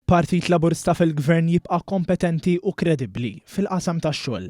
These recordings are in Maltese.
Partit Laburista fil-Gvern jibqa' kompetenti u kredibbli fil-qasam tax-xogħol.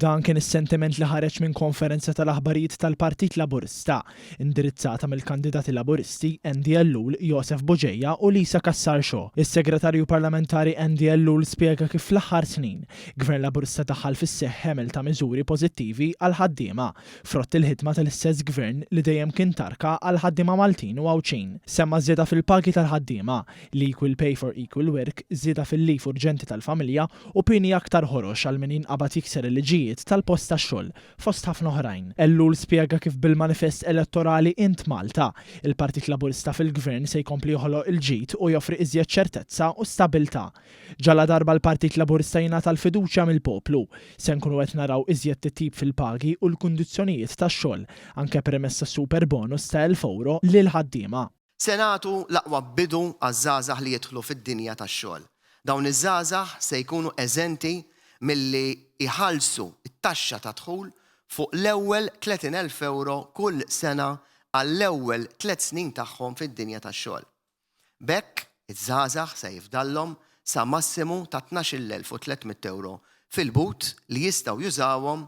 Dan kien is-sentiment li ħareġ minn konferenza tal-aħbarijiet tal-Partit Laburista, indirizzata mill-kandidati Laburisti Andy Ellul, Josef Bugeja u Lisa Cassar Shaw. Is-Segretarju Parlamentari Andy Ellul spjega kif fl-aħħar snin, Gvern Laburista daħħal fis-seħħ ħemel ta' miżuri pożittivi għall-ħaddiema, frott il-ħidma tal-istess Gvern li dejjem kien tarka għall-ħaddiema Maltin u Għawdxin. Semma żieda fil-pagi tal-ħaddiema, l-equal pay for equal work, żieda fil-leave urġenti tal-familja u pieni aktar ħorox għal min jinqabad jikser il-liġijiet tal-post tax-xogħol, fost ħafna oħrajn. Ellul spjega kif bil-manifest elettorali Int Malta, il-Partit Laburista fil-Gvern se jkompli joħloq il-ġid u joffri iżjed ċertezza u stabilità. Ġaladarba l-Partit Laburista jingħata l-fiduċja mill-poplu, se nkunu qed naraw iżjed titjib fil-pagi u l-kundizzjonijiet tax-xogħol, anke permezz ta' super bonus ta' 1,000 ewro lill-ħaddiema. Se nagħtu l-aqwa bidu għaż-żgħażagħ li jidħlu fid-dinja tax-xogħol. Dawn iż-żgħażagħ se jkunu eżenti milli jħallsu t-taxxa tad-dħul fuq l-ewwel 30,000 ewro kull sena għall-ewwel tlett snin tagħhom fid-dinja tax-xogħol. B'hekk, iż-żgħażagħ se jifdallhom sa massimu ta' 12,300 ewro fil-but li jistgħu jużawhom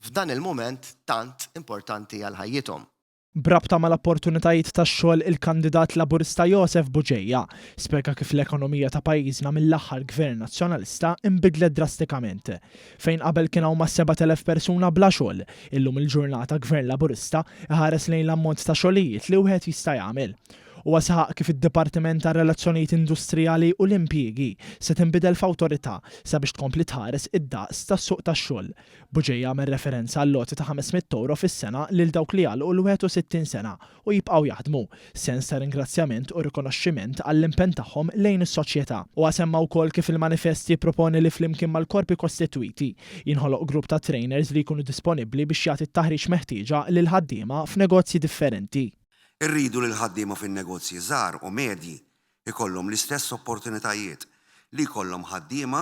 f'dan il-mument tant importanti għal ħajjithom. B'rabta mal-opportunitajiet ta' xogħol il-kandidat Laburista Josef Bugeja spjega kif l-ekonomija ta' pajjiżna mill-aħħar Gvern Nazzjonalista nbidlet drastikament. Fejn qabel kien hawn mas-7,000 persuna bla xogħol, illum il-ġurnata Gvern Laburista iħares lejn l-ammont ta' xogħlijiet li wieħed jista' jagħmel. Huwa saħaq kif id-Dipartiment għar-Relazzjonijiet Industrijali u l-Impjiegi se tinbidel f'awtorità sabiex tkompli tħares id-daqs tas-suq tax-xogħol. Bugeja għamel referenza għall-għoti ta' 500 ewro fis-sena lil dawk li jagħlqu l-61 sena u jibqgħu jaħdmu, sens ta' ringrazzjament u rikonoxximent għall-impenn tagħhom lejn is-soċjetà. Huwa semma wkoll kif il-manifest jipproponi li flimkien mal-korpi kostitwiti, jinħoloq grupp ta' trainers li jkunu disponibbli biex jagħti t-taħriġ meħtieġa lill-ħaddiema f'negozji differenti. Irridu li l-ħaddiema fin-negozji żgħar u medji jkollhom l-istess opportunitajiet li jkollhom ħaddiema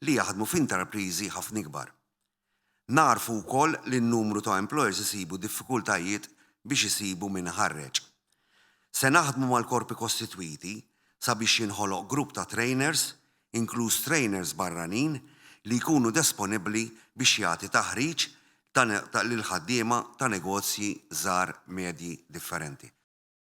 li jaħdmu f'interpriżi ħafna ikbar. Nagħrfu wkoll li n-numru ta' employers isibu diffikultajiet biex isibu min iħarreġ. Se naħdmu mal-korpi kostitwiti sabiex jinħoloq grupp ta' trainers, inkluż trainers barranin, li jkunu desponibbli biex jagħti taħriġ ta' lill-ħaddiema ta' negozji żgħar medji differenti.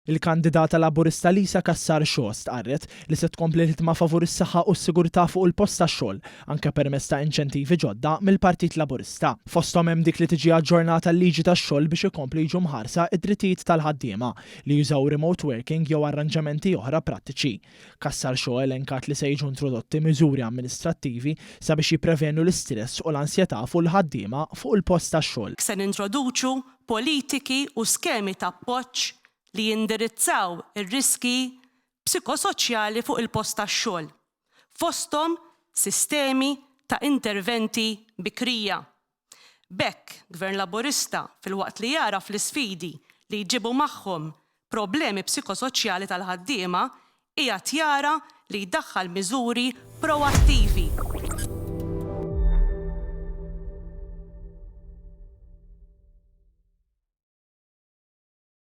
Il-kandidata Laburista Lisa Cassar Shaw stqarret li se tkompli l-ħidma favur is-saħħa u s-sigurtà fuq il-post tax-xogħol, anke permezz ta' inċentivi ġodda mill-Partit Laburista. Fosthom hemm dik li tiġi aġġornata l-liġi tax-xogħol biex ikomplu jiġu mħarsa d-drittijiet tal-ħaddiema li jużaw remote working jew arranġamenti oħra prattiċi. Cassar Shaw elenkat li se jiġu introdotti miżuri amministrattivi sabiex jipprevenu l-istress u l-ansjetà fuq il-ħaddiema fuq il-post tax-xogħol. Se nintroduċu politiki u skemi ta' appoġġ li jindirizzaw ir-riskji psikosoċjali fuq il-post tax-xogħol, fosthom sistemi ta' interventi bikrija. B'hekk, Gvern Laburista, filwaqt li jagħraf l-isfidi li jġibu magħhom problemi psikosoċjali tal-ħaddiema, qiegħed jara li jdaħħal miżuri proattivi.